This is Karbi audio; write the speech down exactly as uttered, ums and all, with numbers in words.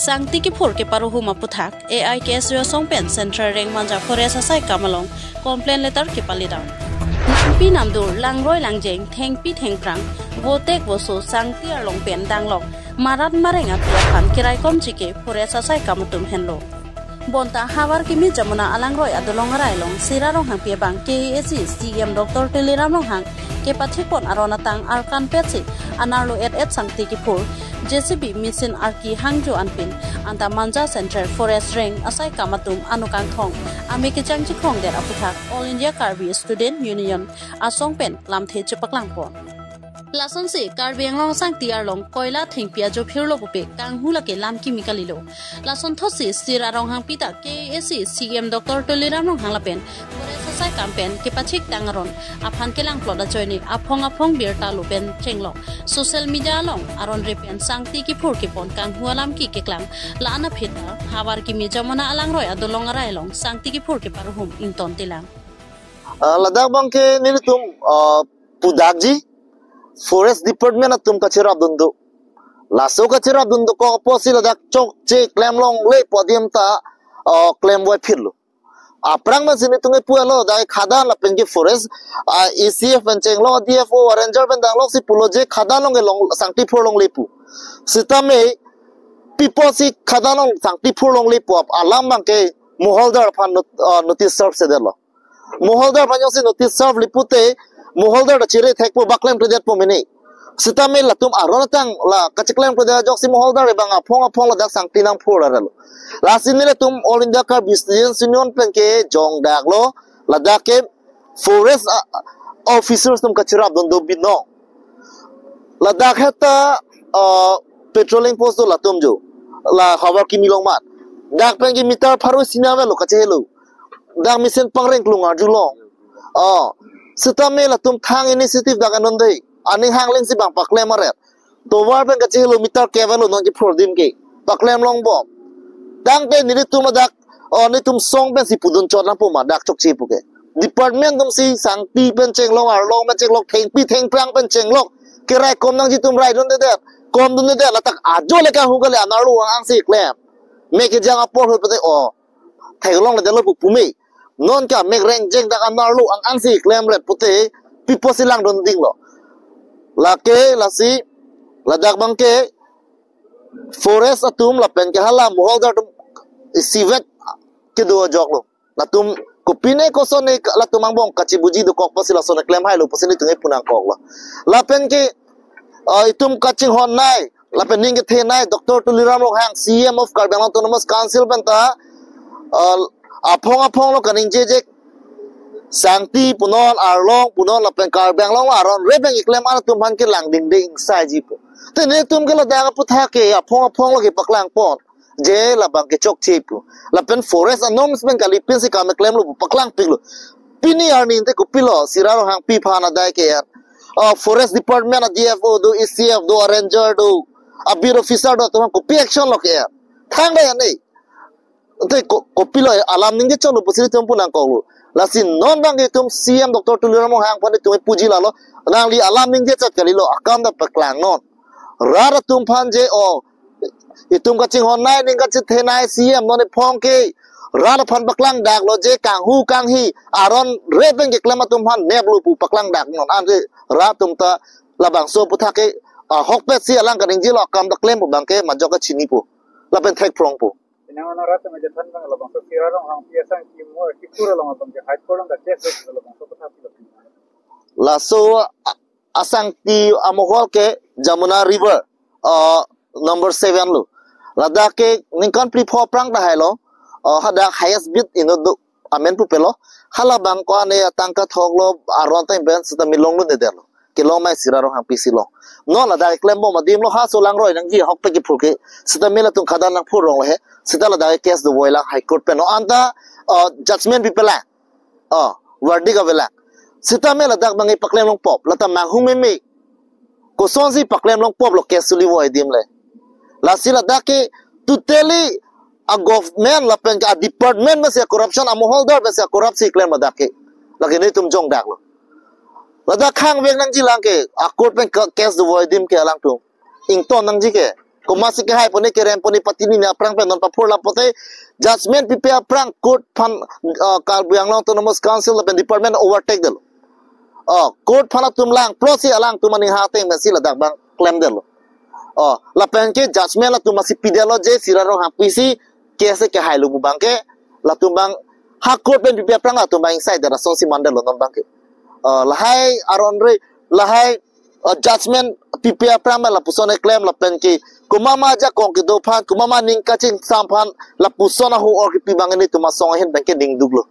Sangti kiphur keparuhum aputhak, A I K S U asong pen Central Range Manja Forest asai kam along complaint letter kepali dam. Nampi namdur, langroi langjeng, thengpi thengphrang, votek voso, sangti arlong pen danglok marat mareng api aphan keraikom chike Forest asai kam atum henlo. Bonta Havar Kimi Jamuna alangroi adolong arai along Sira Ronghangpi abang K A A C C E M Doctor Tuliram Ronghang kepathikpon aron atang arkan petsi anerlo et et sangti kiphur, J C B machine arki hangjo anpin, anta Manja Central Forest Range asai kam atum anokangthong ame kejang chikhongdet aputhak All India Karbi Student Union asong pen lamthe chepaklangpon. Lasonsi Karbi Anglong sangti arlong koila thengpi ajo phirlo pupe kanghu lake lam kimi kalilo. Lason thotsi Sira Ronghangpi ta K A A C C E M Doctor Tuliram Ronghang lapen Forest asai kam pen kepathik tang aron aphan kelangplot ajoine aphong aphong birta lo pen chenglok social media along aron re pen sangti kiphur kepon kanghu alam ki keklang, la-an aphi ta Havar Kimi Jamuna alangroi adolong arai along sangti kiphur keparuhum ington tilang. Ah, ladak abangke nelitum, ah, pudakji Forest Department atum kacherapdun do. Laso kacherapdun dokok apotsi ladak chokche klem longle pu adim ta, ah, klem voiphitlo. Aphrang pensi nelitum kepu-etlo, dak khadan lapen ke Forest, ah, A C F pen chenglok, D F O, Ranger pen dangloksi pulo je khadan along kelong sangti phur longle pu. Sitame pi apotsi khadan along sangti phur longle pu ap alam abangke Moholdar aphan not-, ah, notice serve sedetlo. Moholdar aphan jongsi notice serve-le pute, Moholdar ta chirethek pu, baklem kredet pu mene. Sitame latum aron atang la kacheklem kredet ajoksi Moholdar abang aphong aphong ladak sangti nangphur arlo. Lasi nelitum All India Karbi Students Union pen kejongdaklo, ladak ke Forest, ah, officers atum kacherapdun do binong. Ladak heta, ah, patrolling post do latum jo, la Havar Kimi along mat. Dak pen ke meter pharo isi nave lo kachehelo. Dak mesen pangreng klung arjulong. Oh, sitame latum thang initiative dak anon dei. Aning hanglengsi bang paklem aret. Tovar pen kachehelo meter kevelo non ke phur adim ke. Paklem longbom. Tangte nelitum ladak, oh, nelitum song pensi pudun chot nangpo ma dak chokche pu ke. Department atumsi sangti pen chenglok, arlong pen chenglok, thengpi thengphrang pen chenglok. Keraikom nangji atum raidundedet. Komdundedet, ladak ajo le kanghu kali, anerlo ang-angsi klem. Mek kejang apor hut pute, oh, theklongledetlo pu pume. Non ke mek rengjeng dak anerlo ang-angsi klemret pute pi apotsi langdun dinglo. Lake lasi ladak abangke Forest atum lapen ke hala Moholdar atum isivet kedo ajoklo. Latum kopine kosonne latum angbong kachibuji dokok apotsi lason klem hailo pusi nelitum kepu nangkoklo. Lapen ke, ah, itum kachinghonnei lapen ning kethenei Doctor Tuliram Ronghang, C E M of Karbi Anglong Autonomous Council pen ta, ah, aphong aphong lo kaningjeje, sangti punon, arlong punon lapen Karbi Anglong aron re pen keklem an atum aphan kelang dingde ingsaiji pu. Te nelitum ke ladak aputhak ke aphong aphong lo kepaklangpon. Je labang ke chokche pu. Lapen Forest a-norms pen kalipinsi kam klemlo pu paklangpiklo. Pini arni te kopilo, Sira Ronghangpi aphan adai ke-er, ah, Forest Department a-D F O do, A C F do, a-ranger do, a-beat officer do, atum kopi action lo ke-er? Thangdai ane. Te ko-, kopilo alam ningje chotlo pusi nelitum pu nangkoklo. Lasi non abang itum C E M Doctor Tuliram Ronghang aphan itum puji lalo. Nangli alam ningje chot kalilo, akam ta paklangnon. Rat atum aphan je, oh, itum kachinghonnei, ning kachethenei C E M non iphong ke rat aphan paklangdaklo je kanghu kanghi aron re pen keklem atum aphan neplo pu paklangdaknon. Ante rat atum ta labangso aputhak ke, ah, ahokpetsi alang kaningjelo, akam ta klem pu abangke majok kachinipo. Lapen thekphrongpo. Inang ana rat atum ajethan abang labangso Sira Ronghangpi asangti mo kiphur along abangke High Court along ta case lo, labangso aputhak lo. Laso, ah, asangti amohol ke Jamuna River, ah, number seven lo. Ladak ke ningkan phli pho aphrang ta hailo, ah, hadak highest bid inut do amen pupelo. Halabang ko-an atangka thoklo, aron ta imben sitame longdundedetlo. Kelong mai Sira Ronghangpi si long. Non ladak klempo adim lo, ha so langroi nangji ahokpet kiphur ke. Sitame latum khadan nangphur longle he. Sita ladak case dovoilang High Court pen. Non anta, ah, judgment pipelang. Oh, verdict avelang. Sitame ladak abang paklem longpop, lata manghumeme. Kosonsi paklem longpoplo case suli voi adim le. Lasi ladak ke totally a-government lapen ke a-department pensi corruption, amoholdar pensi corrupt si klem ladak ke. Lake nelitum jongdaklo. Ladak khangvek nangjilang ke, a-court pen ke case dovoidim ke alangtum ington nangji ke. Komatsi kehai pone, kerem pone, patini aphrang pen non paphurlo pote, judgment pipe aphrang court aphan, uh, Karbi Anglong Autonomous Council lapen department overtake detlo. Oh, court aphan atum lang, plus si alangtum aning hateng pensi ladak abang klem detlo. Oh, lapen ke judgment latum asi pidetlo je Sira Ronghangpi si case kehailo pu abang ke, latum abang ha court pen pipe aphrang latum abang ingsai det asonsi mandetlo non abang ke. Uh, lahai aron re, lahai, uh, judgment pipe aphrang ma lapuson keklem lapen ke komat ma ajakong kedo aphan, komat ma ning kachingsam aphan lapuson ahok-or kepi abang ke netum asong ahin abang ke ningduklo.